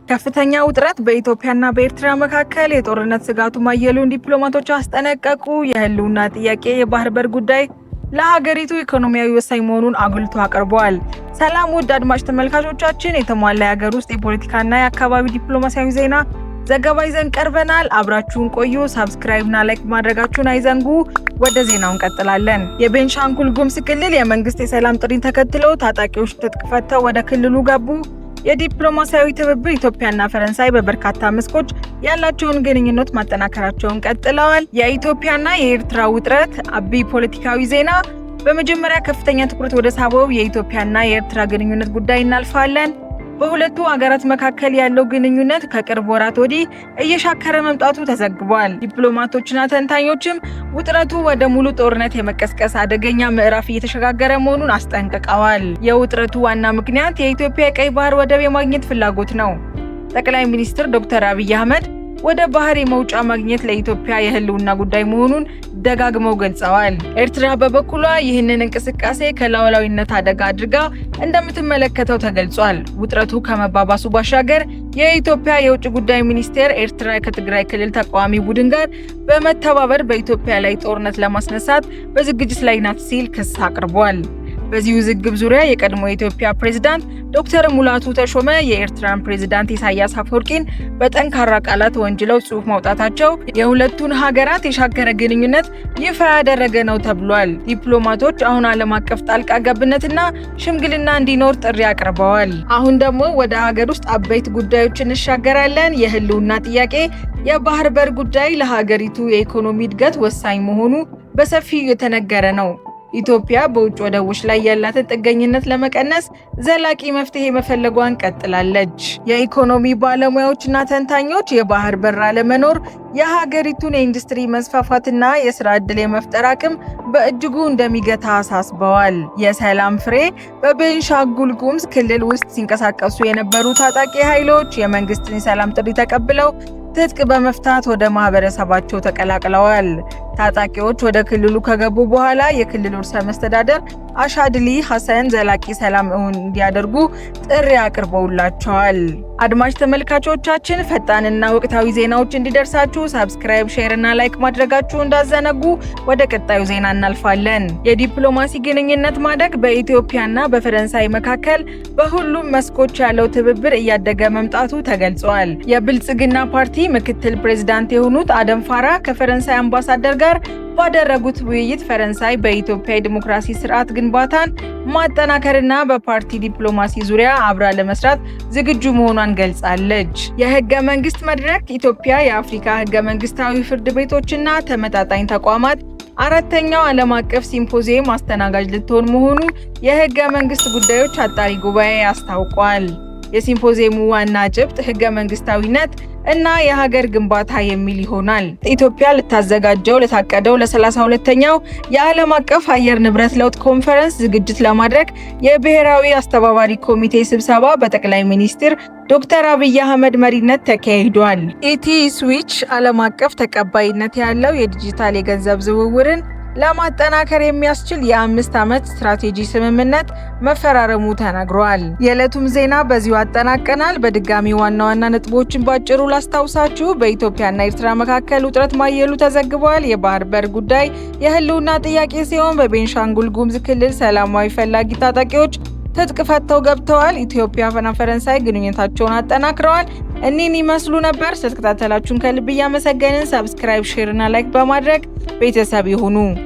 ከፍተኛ ውጥረት በኢትዮጵያና በኤርትራ መካከል የጦርነት ስጋቱ ማየሉን ዲፕሎማቶች አስጠነቀቁ። የህልውና ጥያቄ የባህር በር ጉዳይ ለሀገሪቱ ኢኮኖሚያዊ ወሳኝ መሆኑን አጉልቶ አቅርበዋል። ሰላም ውድ አድማጭ ተመልካቾቻችን፣ የተሟላ የሀገር ውስጥ የፖለቲካና የአካባቢ ዲፕሎማሲያዊ ዜና ዘገባ ይዘን ቀርበናል። አብራችሁን ቆዩ። Subscribe እና like ማድረጋችሁን አይዘንጉ። ወደ ዜናው እንቀጥላለን። የቤንሻንጉል ጉሙዝ ክልል የመንግስት የሰላም ጥሪን ተከትለው ታጣቂዎች ትጥቅ ፈተው ወደ ክልሉ ገቡ። የዲፕሎማሲያዊ ትብብር ኢትዮጵያና ፈረንሳይ በበርካታ መስኮች ያላቸውን ግንኙነት ማጠናከራቸውን ቀጥለዋል። የኢትዮጵያና የኤርትራ ውጥረት አብይ ፖለቲካዊ ዜና። በመጀመሪያ ከፍተኛ ትኩረት ወደ ሳበው የኢትዮጵያና የኤርትራ ግንኙነት ጉዳይ እናልፋለን። በሁለቱ ሀገራት መካከል ያለው ግንኙነት ከቅርብ ወራት ወዲህ እየሻከረ መምጣቱ ተዘግቧል። ዲፕሎማቶችና ተንታኞችም ውጥረቱ ወደ ሙሉ ጦርነት የመቀስቀስ አደገኛ ምዕራፍ እየተሸጋገረ መሆኑን አስጠንቅቀዋል። የውጥረቱ ዋና ምክንያት የኢትዮጵያ የቀይ ባህር ወደብ የማግኘት ፍላጎት ነው። ጠቅላይ ሚኒስትር ዶክተር አብይ አህመድ ወደ ባህር የመውጫ ማግኘት ለኢትዮጵያ የህልውና ጉዳይ መሆኑን ደጋግመው ገልጸዋል። ኤርትራ በበኩሏ ይህንን እንቅስቃሴ ከሉዓላዊነት አደጋ አድርጋ እንደምትመለከተው ተገልጿል። ውጥረቱ ከመባባሱ ባሻገር የኢትዮጵያ የውጭ ጉዳይ ሚኒስቴር ኤርትራ ከትግራይ ክልል ተቃዋሚ ቡድን ጋር በመተባበር በኢትዮጵያ ላይ ጦርነት ለማስነሳት በዝግጅት ላይ ናት ሲል ክስ አቅርቧል። በዚህ ውዝግብ ዙሪያ የቀድሞ የኢትዮጵያ ፕሬዝዳንት ዶክተር ሙላቱ ተሾመ የኤርትራን ፕሬዝዳንት ኢሳያስ አፈወርቂን በጠንካራ ቃላት ወንጅለው ጽሑፍ ማውጣታቸው የሁለቱን ሀገራት የሻከረ ግንኙነት ይፋ ያደረገ ነው ተብሏል። ዲፕሎማቶች አሁን ዓለም አቀፍ ጣልቃ ገብነትና ሽምግልና እንዲኖር ጥሪ አቅርበዋል። አሁን ደግሞ ወደ ሀገር ውስጥ አበይት ጉዳዮች እንሻገራለን። የህልውና ጥያቄ የባህር በር ጉዳይ ለሀገሪቱ የኢኮኖሚ እድገት ወሳኝ መሆኑ በሰፊው የተነገረ ነው። ኢትዮጵያ በውጭ ወደቦች ላይ ያላትን ጥገኝነት ለመቀነስ ዘላቂ መፍትሄ መፈለጓን ቀጥላለች። የኢኮኖሚ ባለሙያዎችና ተንታኞች የባህር በር አለመኖር የሀገሪቱን የኢንዱስትሪ መስፋፋትና የስራ ዕድል የመፍጠር አቅም በእጅጉ እንደሚገታ አሳስበዋል። የሰላም ፍሬ በቤንሻንጉል ጉሙዝ ክልል ውስጥ ሲንቀሳቀሱ የነበሩ ታጣቂ ኃይሎች የመንግስትን የሰላም ጥሪ ተቀብለው ትጥቅ በመፍታት ወደ ማህበረሰባቸው ተቀላቅለዋል። ታጣቂዎች ወደ ክልሉ ከገቡ በኋላ የክልሉ ርዕሰ መስተዳደር አሻድሊ ሐሰን ዘላቂ ሰላም እውን እንዲያደርጉ ጥሪ አቅርበውላቸዋል። አድማጭ ተመልካቾቻችን፣ ፈጣንና ወቅታዊ ዜናዎች እንዲደርሳችሁ subscribe፣ share እና like ማድረጋችሁ እንዳትዘነጉ። ወደ ቀጣዩ ዜና እናልፋለን። የዲፕሎማሲ ግንኙነት ማደግ በኢትዮጵያና በፈረንሳይ መካከል በሁሉም መስኮች ያለው ትብብር እያደገ መምጣቱ ተገልጿል። የብልጽግና ፓርቲ ምክትል ፕሬዝዳንት የሆኑት አደም ፋራ ከፈረንሳይ አምባሳደር ጋር ባደረጉት ውይይት ፈረንሳይ በኢትዮጵያ የዲሞክራሲ ስርዓት ግንባታን ማጠናከርና በፓርቲ ዲፕሎማሲ ዙሪያ አብራ ለመስራት ዝግጁ መሆኗን ገልጻለች። የህገ መንግስት መድረክ ኢትዮጵያ የአፍሪካ ህገ መንግስታዊ ፍርድ ቤቶችና ተመጣጣኝ ተቋማት አራተኛው ዓለም አቀፍ ሲምፖዚየም አስተናጋጅ ልትሆን መሆኑ የህገ መንግስት ጉዳዮች አጣሪ ጉባኤ አስታውቋል። የሲምፖዚየሙ ዋና ጭብጥ ህገ መንግስታዊነት እና የሀገር ግንባታ የሚል ይሆናል። ኢትዮጵያ ልታዘጋጀው ለታቀደው ለ32ኛው የዓለም አቀፍ አየር ንብረት ለውጥ ኮንፈረንስ ዝግጅት ለማድረግ የብሔራዊ አስተባባሪ ኮሚቴ ስብሰባ በጠቅላይ ሚኒስትር ዶክተር አብይ አህመድ መሪነት ተካሂዷል። ኢቲ ስዊች ዓለም አቀፍ ተቀባይነት ያለው የዲጂታል የገንዘብ ዝውውርን ለማጠናከር የሚያስችል የ5 ዓመት ስትራቴጂ ስምምነት መፈራረሙ ተነግሯል። የዕለቱም ዜና በዚሁ አጠናቀናል። በድጋሚ ዋና ዋና ነጥቦችን ባጭሩ ላስታውሳችሁ። በኢትዮጵያና ኤርትራ መካከል ውጥረት ማየሉ ተዘግቧል። የባህር በር ጉዳይ የህልውና ጥያቄ ሲሆን፣ በቤንሻንጉል ጉሙዝ ክልል ሰላማዊ ፈላጊ ታጣቂዎች ትጥቅ ፈተው ገብተዋል። ኢትዮጵያና ፈረንሳይ ግንኙነታቸውን አጠናክረዋል። እኒህን ይመስሉ ነበር። ስለተከታተላችሁን ከልብ እያመሰገንን subscribe፣ share እና like በማድረግ ቤተሰብ ይሁኑ።